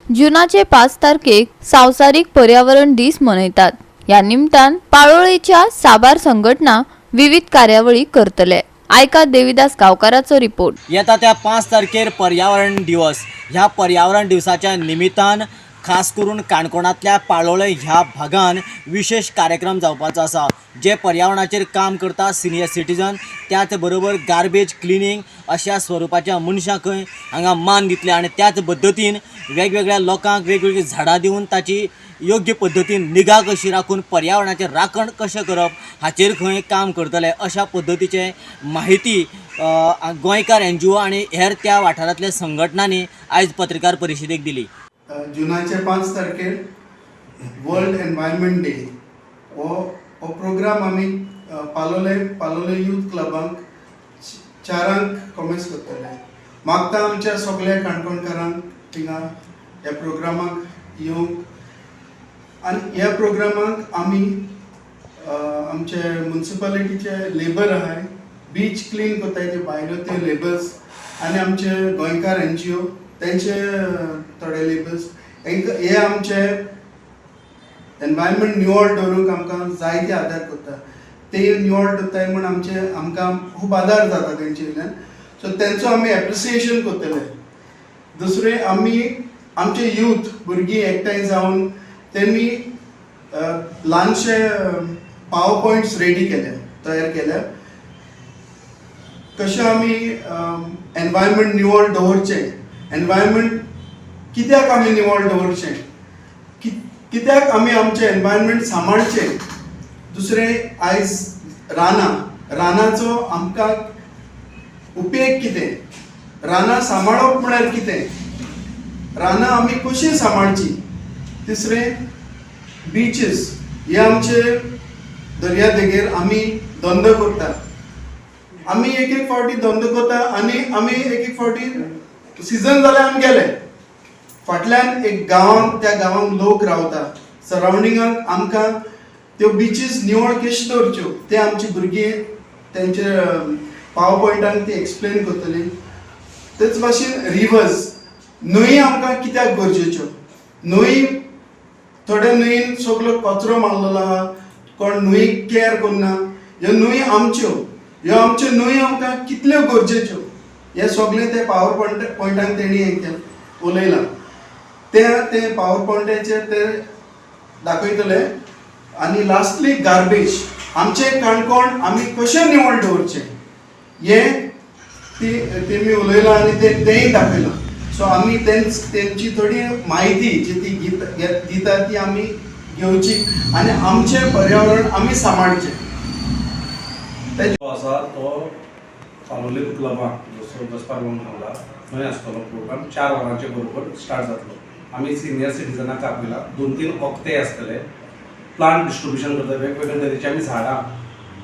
जुनाचे 5 तारखेक संवसारीक पर्यावरण दीस मनयतात. ह्या निमतान पाळोळेच्या साबार संघटना विविध कार्यावळी करतले. आयका देविदास गांवकाराचो रिपोर्ट. येता त्या 5 तारखेर पर्यावरण दिवस. ह्या पर्यावरण दिवसाच्या निमित्तान खास करून काणकोणांतल्या पाळोळें ह्या भागान विशेश कार्यक्रम जावपाचो आसा, जे पर्यावरणाचेर काम करता सिनियर सिटीजन, त्याच बरोबर गार्बेज क्लिनींग अशा स्वरुपाच्या मनशांकय हांगा मान दितले आनी त्याच पद्दतीन वेगवेगळ्या लोकांक वेगवेगळीं झाडां दिवन ताची योग्य पद्दतीन निगा कशी राखून पर्यावरणाचें राखण कशें करप हाचेर खंय काम करतले अशा पद्दतीचे माहिती गोंयकार एनजीओ आनी हेर त्या वाठारांतल्या संघटनांनी आयज पत्रकार परिशदेक दिली. जुनाचे 5 तारखेर वर्ल्ड एनवायरमेंट डे हो हो प्रोग्राम आमी पालोले यूथ क्लबांक 4ांक कॉमेस करतले. मागता आमच्या सगल्या काणकोणकारांक थिंगा ह्या प्रोग्रामाक येवंक. आनी ह्या प्रोग्रामाक आमी आमचे मुन्सिपालिटीचे लेबर आहाय, बीच क्लीन करताय ते बायलो, ते लेबर्स, आनी आमचे गोंयकार एनजीओ तेंचे थोडे लेबर्स, हेंकां हे आमचे एनवायरमेंट निवळ दवरूंक आमकां जायते आदार करता. ते निवळ दवरताय म्हूण आमचे आमकां खूब आदार जाता तेंचे वयल्यान. सो तेंचो आमी एप्रिसिएशन करतले. दुसरें, आमी आमचे यूथ भुरगीं एकठांय जावन तेमी ल्हानशे पावर पॉयंट्स रेडी केल्या, तयार केल्या, कशें आमी एनवायरमेंट निवळ दवरचें, एनवायरमेंट कित्याक आमी निवळ दवरचें, कित्याक आमी आमचें एनवायरमेंट सांबाळचें. दुसरें, आयज रानां, रानाचो आमकां उपेग कितें, रानां सांबाळप म्हळ्यार कितें, रानां आमी कशीं सांबाळचीं. तिसरें, बिचीस, हे आमचे दर्या देगेर आमी धंदो करता. आमी एक एक फावटी धंदो करता आनी आमी एक एक फावटी सिजन जाल्यार आमी गेले. फाटल्यान एक गांवांत, त्या गांवांत लोक रावता, सरावंडिंगाक आमकां त्यो बिचीस निवळ कश्यो दवरच्यो ते आमची भुरगीं तेंचे पावर पॉयंटान ती एक्सप्लेन करतली. तेच भाशेन रिवर्स, न्हंय आमकां कित्याक गरजेच्यो, न्हंय थोड्या न्हंयेन सगलो कचरो मारलेलो आहा, कोण न्हंय कॅर करना. ह्यो न्हंय आमच्यो, ह्यो आमच्यो न्हंय आमकां कितल्यो गरजेच्यो हे सगळें ते पावर पॉयंटान तेणी हें केलें, उलयलां. ते ते पावर पॉयंटाचेर ते दाखयतले. आनी लास्टली गार्बेज, आमचें काणकोण आमी कशें निवळ दवरचें हें ती तेमी उलयलां आनी ते तेंय दाखयलां. सो आमी तेंची थोडी म्हायती जी ती दिता ती आमी घेवची आनी आमचें पर्यावरण आमी सांबाळचें. जो आसा तो पालोलेम क्लबाक जसो बसपाक म्हणून सांगला थंय आसतलो प्रोग्राम. 4 वरांचे बरोबर स्टार्ट जातलो. आमी सिनियर सिटीजनाक आपयला. दोन तीन वखदे आसतले, प्लांट डिस्ट्रिब्युशन करता. वेगवेगळे तरेची आमी झाडां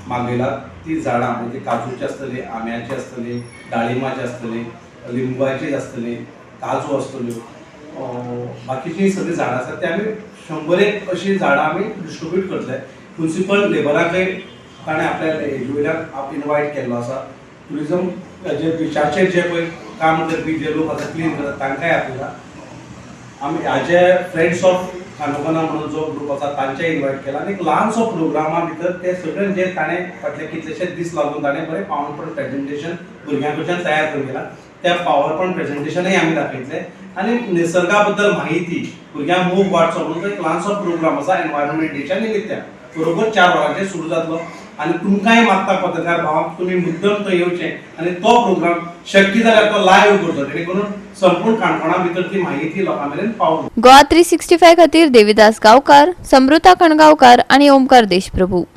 मागयलात. ती झाडां म्हणजे काजूची आसतली, आंब्याची आसतली, डाळिंबाची आसतली, लिंबाची आसतली, काजू आसतल्यो, बाकीचीं सगळीं झाडां आसात ते आमी 100 एक अशीं झाडां आमी डिस्ट्रिब्यूट करतले. मुन्सिपल लेबराकय ताणें आपल्या हेजे वयल्यान इनवायट केल्लो आसा. टुरिजम जे बिचाचेर जे पळय काम करपी जे लोक आसा, क्लीन करतात, तांकांय आपयला आमी. हाजे फ्रेंड्स ऑफ काणकोणा म्हणून जो ग्रुप आसा तांचे इनवायट केला आनी एक ल्हानसो प्रोग्रामा भितर ते सगळे जे ताणें फाटले कितलेशेच दीस लागून ताणें बरें पावर पॉयंट प्रेजेंटेशन भुरग्यां कडच्यान तयार करून केला. त्या पावर पॉयंट प्रेजेंटेशनय आमी दाखयतले आनी निसर्गा बद्दल म्हायती, भुरग्यांक मोग वाडचो म्हणून तो एक ल्हानसो प्रोग्राम आसा. एनवायरमेंट डेच्या निमित्तान बरोबर 4 वरांचेर सुरू जातलो आनी तुमकांय मागता पत्रकार भावांक, तुमी मुद्दम थंय येवचें आनी तो प्रोग्राम शक्य जाल्यार तो लायव्ह करचो, जेणे करून संपूर्ण काणकोणा भितर ती म्हायती लोकां मेरेन पावली. गोवा 365 खातीर देविदास गांवकार, समृता कणगांवकार आणि ओमकार देशप्रभू.